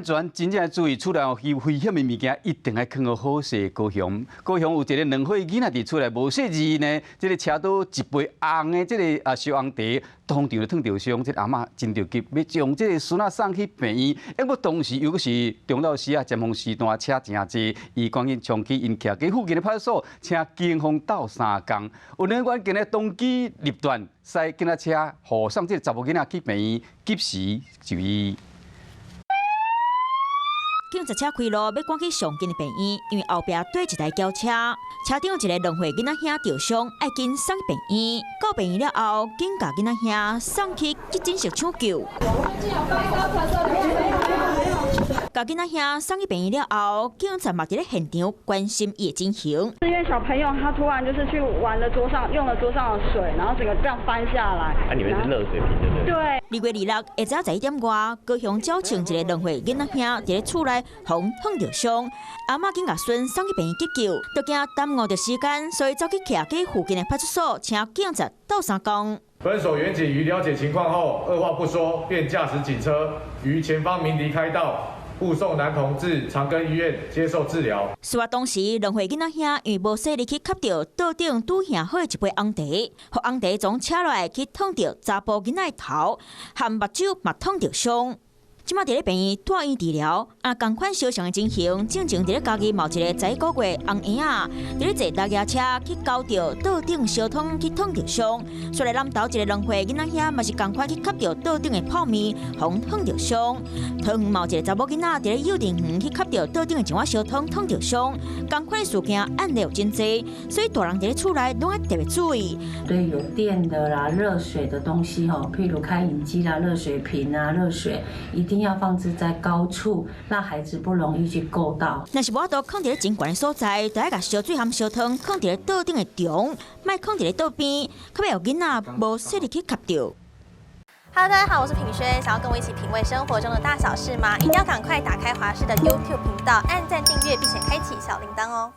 全真正注意，厝內有危險的物件，一定愛囥予好勢。高雄，高雄有一个2歲囡仔佇厝內無細膩呢，這个車刀一杯紅的這个燒紅茶，當場就燙著傷，這个阿嬤真著急，欲將這个孫仔送去病院，不過當時又閣是中晝時啊，尖峰時段車誠濟，伊趕緊衝去𪜶徛佇附近的派出所，請警方鬥相共。有人員今日當機立斷，駛警察車護送這个查某囡仔去病院，及時就醫。警察車開路欲趕去上近的病院，因為後壁綴一台轎車，車頂有一个2歲囡仔兄著傷，愛緊送去病院。到病院了後，緊共囡仔兄送去急診室搶救。共囡仔兄送去病院了後，警察嘛佇咧現場關心伊的情形。因為小朋友他突然就是去玩了桌上，用了桌上的水，然後整個這樣翻下來。啊，裡面是熱水瓶，對不對？對。2月26下晝11點外，高雄鳥棲一个2歲囡仔兄佇咧厝內予燙著傷，阿嬤緊共孫送去病院急救，都驚耽誤著時間，所以走去徛佇附近的派出所，請警察鬥相共。本所員警於了解情況後，二話不說便駕駛警車於前方鳴笛開道，護送男童至長庚醫院接受治療。事發當時，2歲囡仔兄因為無細膩去磕著桌頂拄下好的一杯紅茶，予紅茶從車落來去燙著查埔囡仔的頭，和目睭嘛燙著傷。這馬佇咧病院住院治療，啊，仝款相像的情形，進前佇咧嘉義某一个11個月紅嬰仔，佇咧坐踏車去勾著桌頂燒湯去燙著傷，煞來南投一个2歲囡仔兄嘛是仝款去磕著桌頂的泡麵，予燙著傷。桃園某一个查某囡仔佇咧幼稚園去磕著桌頂的一碗燒湯燙著傷，仝款的事件案例有真濟，所以大人佇咧厝內攏愛特別注意。對有電的啦、熱水的東西吼，譬如開飲機啦、熱水瓶啊、熱水，一定要放置在高處，讓孩子不容易去夠到。若是無法度囥佇咧真懸的所在，就愛共燒水含燒湯囥佇咧桌頂的牆，莫囥佇咧桌邊，較袂予囡仔無細膩去磕著。 Hello，大家好，我是品軒，想要跟我一起品味生活中的大小事嗎？一定要趕快打開華視的 YouTube 頻道，按讚訂閱，並且開啟小鈴鐺哦。